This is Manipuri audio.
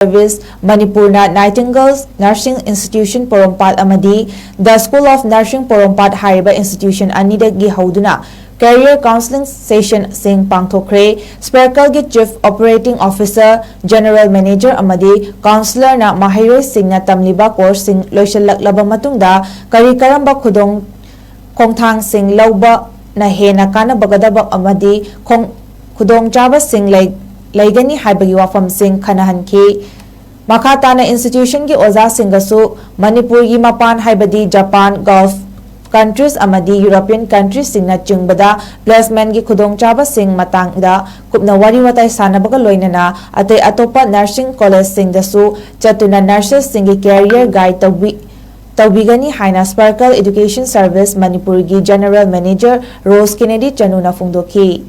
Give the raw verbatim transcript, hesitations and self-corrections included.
Service ꯃꯅꯤꯄꯨꯔꯅ Nightingale Nursing Institution ꯄꯣꯔꯣꯝꯄꯥꯠ ꯑꯃꯗꯤ The School of Nursing ꯄꯣꯔꯣꯝꯄꯥꯠ ꯍꯥꯏꯔꯤꯕ institution ꯑꯅꯤꯗꯒꯤ ꯍꯧꯗꯨꯅ career counseling sessionꯁꯤꯡ ꯄꯥꯡꯊꯣꯛꯈ꯭ꯔꯦ꯫ Sparkleꯒꯤ Chief Operating Officer, General Manager ꯑꯃꯗꯤ counsellorꯅ ꯃꯍꯩꯔꯣꯏꯁꯤꯡꯅ ꯇꯝꯂꯤꯕ courseꯁꯤꯡ ꯂꯣꯏꯁꯤꯜꯂꯛꯂꯕ ꯃꯇꯨꯡꯗ ꯀꯔꯤ ꯀꯔꯝꯕ ꯈꯨꯗꯣꯡ ꯈꯣꯡꯊꯥꯡꯁꯤꯡ ꯂꯧꯕꯅ ꯍꯦꯟꯅ ꯀꯥꯟꯅꯕꯒꯗꯕ ꯑꯃꯗꯤ ꯈꯣꯡ-, ꯈꯨꯗꯣꯡꯆꯥꯕꯁꯤꯡ ꯂꯩ-, ꯂꯩꯒꯅꯤ ꯍꯥꯏꯕꯒꯤ ꯋꯥꯐꯝꯁꯤꯡ ꯈꯟꯅꯍꯟꯈꯤ꯫ ꯃꯈꯥ ꯇꯥꯅ institutionꯒꯤ ꯑꯣꯖꯥꯁꯤꯡꯒꯁꯨ ꯃꯅꯤꯄꯨꯔꯒꯤ ꯃꯄꯥꯟ ꯍꯥꯏꯕꯗꯤ Japan, Gulf countries ꯑꯃꯗꯤ European countriesꯁꯤꯡꯅ ꯆꯤꯡꯕꯗ placementꯒꯤ ꯈꯨꯗꯣꯡꯆꯥꯕꯁꯤꯡ ꯃꯇꯥꯡꯗ ꯀꯨꯞꯅ ꯋꯥꯔꯤ ꯋꯥꯇꯥꯏ ꯁꯥꯟꯅꯕꯒ ꯂꯣꯏꯅꯅ ꯑꯇꯩ ꯑꯇꯣꯞꯄ nursing collegeꯁꯤꯡꯗꯁꯨ ꯆꯠꯇꯨꯅ nursesꯁꯤꯡꯒꯤ career guide ꯇꯧꯕꯤ-, ꯇꯧꯕꯤꯒꯅꯤ ꯍꯥꯏꯅ Sparkle Education Service ꯃꯅꯤꯄꯨꯔꯒꯤ General Manager Rose Kennedy ꯆꯅꯨꯅ ꯐꯣꯡꯗꯣꯛꯈꯤ꯫